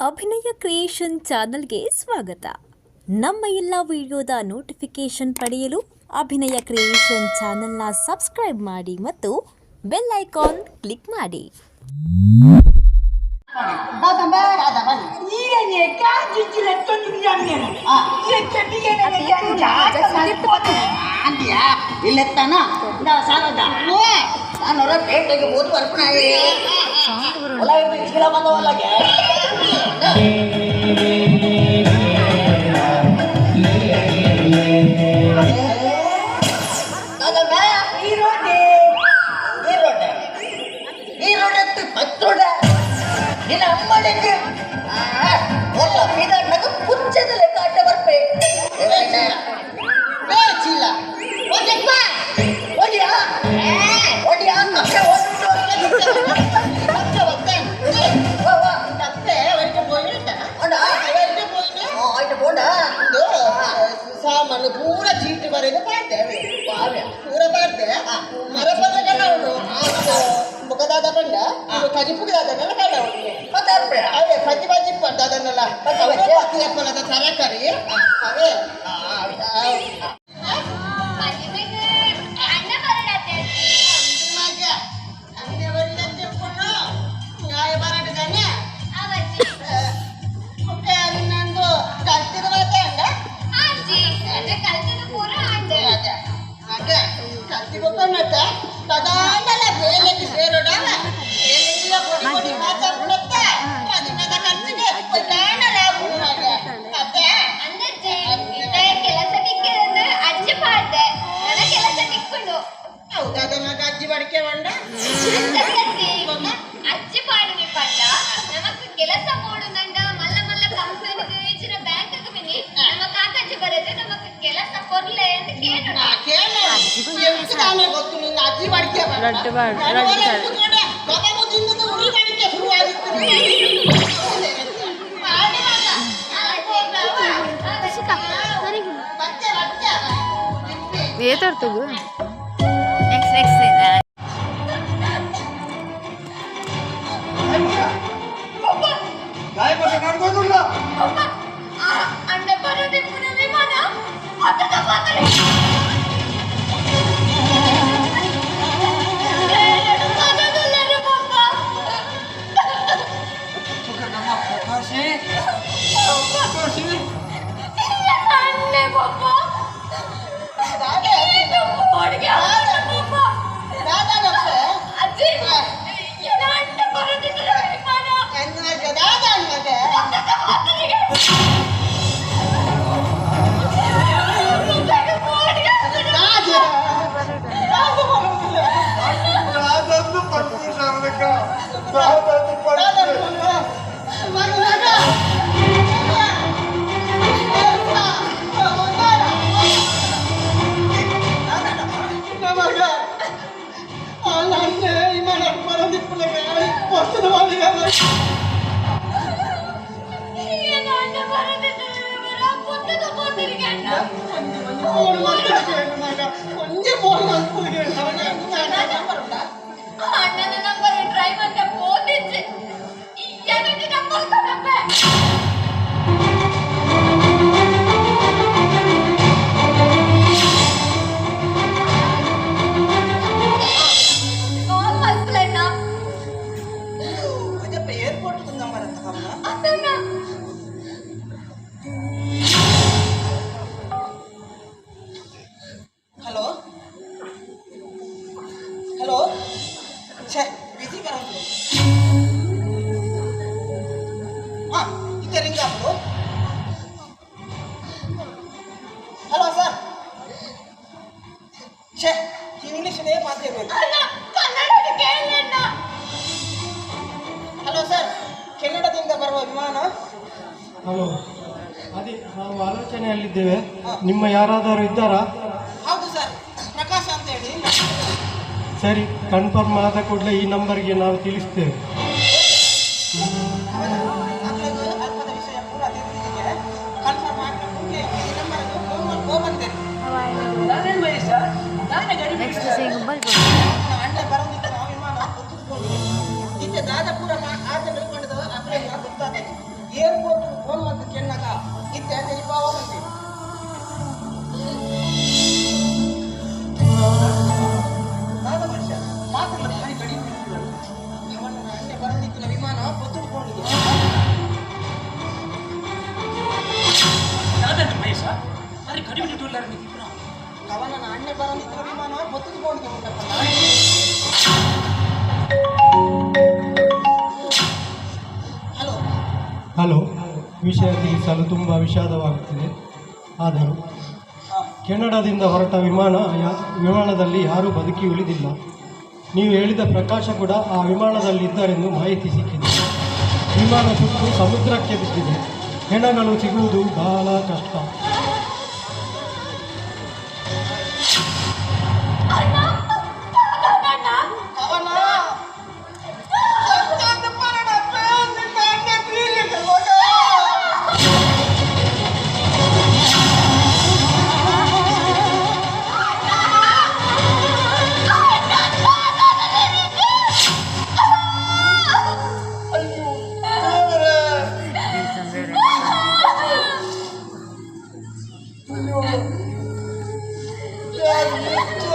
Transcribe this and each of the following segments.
ಅಭಿನಯ creation ಚಾನಲ್ಗೆ ಸ್ವಾಗತ. ನಮ್ಮ ಎಲ್ಲ ವಿಡಿಯೋದ ನೋಟಿಫಿಕೇಶನ್ ಪಡೆಯಲು ಅಭಿನಯ ಕ್ರಿಯೇಷನ್ ಚಾನಲ್ನ ಸಬ್ಸ್ಕ್ರೈಬ್ ಮಾಡಿ ಮತ್ತು ಬೆಲ್ ಐಕಾನ್ ಕ್ಲಿಕ್ ಮಾಡಿ. ಅಂದ್ಯಾ ಇಲ್ಲೆತ್ತಾನ ಸಾಲದ ನಾನು ಪೇಟೆಗೆ ಹೋದ್ ಬರ್ಪಣ. ಹೊಲ ಚೀಲ ಬಂದವಲ್ಲಗೆ. ಈ ರೋಡೆ, ಈ ರೋಡೆ, ಈ ರೋಡ್ ಪತ್ತೋಡ ನಿನ್ನ ಅಮ್ಮಳಿಗೆ ಒಲ್ಲ ಬೀದರ್ನಾಗ ಪುಚ್ಚದ ಲೆಕ್ಕ ಅಡ್ಡ ಬರ್ಪೆ. ಚೀಲ ಓದ್ಯಪ್ಪ, ಓಡಿಯಾ ಓಡಿಯಾ, ಕಪ್ಪೆ ಸಾಮಾನು ಪೂರ ಚೀಟಿ ಬರೆದು ಪಾಡ್ತೇವೆ, ಪೂರ ಪಾಡ್ತೆ. ಮರಪದ ಉಂಟು ಮುಖದಾದ ಪಂಡ ಕಜಿಪುಗೆ ದಾದನೆಲ್ಲ ಬೇಡ ಉಂಟು. ಅದೇ ಪಜ್ಜಿ ಪಜ್ಜಿ ಪಂಡ ಅದನ್ನೆಲ್ಲ ಅಪ್ಪಲದ ತರಕಾರಿ ಅವೇ. ನಂದು ಕಲ್ತಿದ ಮಾತೆ ಅಂಡ. ಅದೇ ಕಲ್ತಿ ಬೊಕ್ಕನತ್ತ ತದಾಂಡಲ ಬೇಲೆಗೆ ಸೇರೋಡವ ಬೇಲೆಗಿಲ್ಲ ಪೊಡಿ ಪೊಡಿ ಮಾತಾಡ್ಬಿಡತ್ತ ಮದುಮೆದ ಖರ್ಚಿಗೆ ಒಯ್ದಾಂಡಲ ಮಗ ಅತ್ತೆ. ಕೆಲಸ ತಿಕ್ಕಿದ್ರೆ ಅಜ್ಜಿ ಪಾಡ್ದೆ, ನನ್ನ ಕೆಲಸ ತಿಕ್ಕೊಂಡು. ಹೌದಾದ ಮಗ ಅಜ್ಜಿ ಬಡಿಕೆ ಬಂಡ. ಅಜ್ಜಿ ಪಾಡುನಿ ಪಂಡ ನಮಕ್ ಕೆಲಸ ಬೋಡುನಂಡ ಮಲ್ಲ ಮಲ್ಲ ಕಂಪನಿಗೆ ಇಜ್ಜಿನ ಬ್ಯಾಂಕ್ ಮಿನಿ ನಮ್ಮ ಕಾಕಜ್ಜಿ ಬರೆದು ನಮಕ್ ಕೆಲಸ ಕೊರ್ಲೆ ಅಂತ ಕೇಳೋಣ. ಕೇಳ, ತಾನೇ ಗೊತ್ತು ನಿನ್ನ ಅಜ್ಜಿ ಬಡಿಕೆ ಬಂಡ. ಉರಿ ಬಡಿಕೆ ಶುರುವಾಗಿತ್ತು. ಏತಾಡ್ತಗು ನೆಕ್ಸ್ಟ್ ನೆಕ್ಸ್ಟ್. ಅಣ್ಣ ಬರೋದಿಪ್ಪುನ ವಿಮಾನ ಪಕ್ಕದ ಪಾತ್ರೆ ಅಣ್ಣನ ನಂಬರ್ ಡ್ರೈವರ್ ಪೋತಿಚ್ಚೆ ಈ ನಂಬರ್ ಕೊಡಪ್ಪೆ. ಕಾಲ್ ಮಲ್ಪಲೆಣ್ಣ. ಏರ್ಪೋರ್ಟ್ ನಂಬರ್ ಅಂತ. ಅತ್ತಣ್ಣ. ಹಲೋ ಹಲೋ, ಛೇ, ಬಿಸಿ ಬರೋದು. ಹಾಂ, ಇತ್ತೆ ರಿಂಗ್ ಆಗೋದು. ಹಲೋ ಸರ್, ಛೇ, ಇಂಗ್ಲೀಷ್ನೇ ಮಾತಾಡಬೇಕು. ಅಣ್ಣ, ಕನ್ನಡ ಕೇಳಣ್ಣ. ಹಲೋ ಸರ್, ಕೆನಡಾದಿಂದ ಬರುವ ವಿಮಾನ. ಹಲೋ, ಅದೇ ನಾವು ಆಲೋಚನೆಯಲ್ಲಿದ್ದೇವೆ. ನಿಮ್ಮ ಯಾರಾದರೂ ಇದ್ದಾರಾ? ಹೌದು ಸರ್, ಪ್ರಕಾಶ್ ಅಂತ ಹೇಳಿ. ಸರಿ, ಕನ್ಫರ್ಮ್ ಆದ ಕೂಡಲೇ ಈ ನಂಬರ್ಗೆ ನಾವು ತಿಳಿಸ್ತೇವೆ. ಅದ್ರದ್ದು ಅಲ್ಪದ ವಿಷಯ ಪೂರ ತಿಳಿದಿದೆ. ಕನ್ಫರ್ಮ್ ಆದ ಕೂಡಲೇ ಈ ನಂಬರ್ಗೆ ಫೋನ್ ಮಾಡಿ ಹೋಗ್ಬಂದೇನೆ. ನೆಕ್ಸ್ಟ್ ಸಿಂಗ್ ಬರ್ಬೋದು. ಅಣ್ಣ ಬರೋದಿತ್ತು ಆ ವಿಮಾನ ಗೊತ್ತಿದ್ಕೊಂಡಿದೆ. ಇತ್ತೆ ದಾದ ಪೂರ ಆದ ಬೆಳ್ಕೊಂಡಿದ್ದು ಅಪ್ಲೈ ಗೊತ್ತಾದೆ. ಉಲ್ಲರ್ ಮಿತಿಪುರ. ಕವನ ಅಣ್ಣೆ ಬರೋದಿತ್ರ ವಿಮಾನ ಬೊತ್ತದು ಬೋಂಡ್ಗೆ ಉಂಟಪ್ಪ. ಹಲೋ. ಹಲೋ, ವಿಷಯ ತಿಳಿಸಲು ತುಂಬ ವಿಷಾದವಾಗುತ್ತಿದೆ. ಆದರೂ ಕೆನಡಾದಿಂದ ಹೊರಟ ವಿಮಾನ ವಿಮಾನದಲ್ಲಿ ಯಾರೂ ಬದುಕಿ ಉಳಿದಿಲ್ಲ. ನೀವು ಹೇಳಿದ ಪ್ರಕಾಶ ಕೂಡ ಆ ವಿಮಾನದಲ್ಲಿ ಇದ್ದಾರೆಂದು ಮಾಹಿತಿ ಸಿಕ್ಕಿದೆ. ವಿಮಾನ ಸುಟ್ಟು ಸಮುದ್ರಕ್ಕೆ ಬಿದ್ದಿದೆ. ಹೆಣಗಳು ಸಿಗುವುದು ಬಹಳ ಕಷ್ಟ. ಕವನ ಎಂತಾದ ಪರಡಪ್ಪ, ನಿನ್ನ ಅಣ್ಣ ತೀರಿದ ಮಗ. ಅಯ್ಯೋ ದೇವರೇ. ಅಯ್ಯೋ, ಯಾರು ಎಷ್ಟು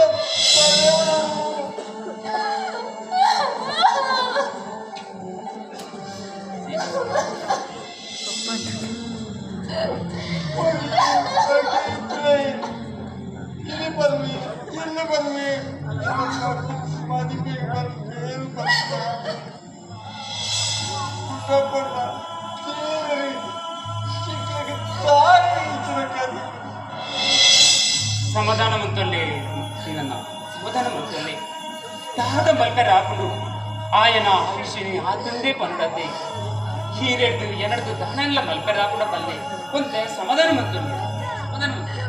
ಪರ್ಯಾಯ. ಇಲ್ಲಿ ಬರ್ವಿ, ಇಲ್ಲಿ ಬರ್ವಿ, ಮದುವೆ ಬರ್ವಿ. ಸಮಾಧಾನ ಮಂತೊಲ್ಲೆ ಶ್ರೀನನ್ನ, ಸಮಾಧಾನ ಮಂತೊಲ್ಲೆ. ದಾದ ಮಲ್ಪೆರ ಆಪುಂಡು. ಆಯನ ಆಯುಷ್ಯನಿ ಆತಂದೇ ಪನುಡತೆ. ಹೀರೆಡ್ದು ಎನಡ್ದು ದಾನೆಲ್ಲ ಮಲ್ಪೆರ ಆಪುಂಡ ಪಲ್ಲೆ. ಒಂತೆ ಸಮಾಧಾನ ಮಂತೊಲ್ಲೆ, ಸಮಾಧಾನ ಮಂತೊಲ್ಲೆ.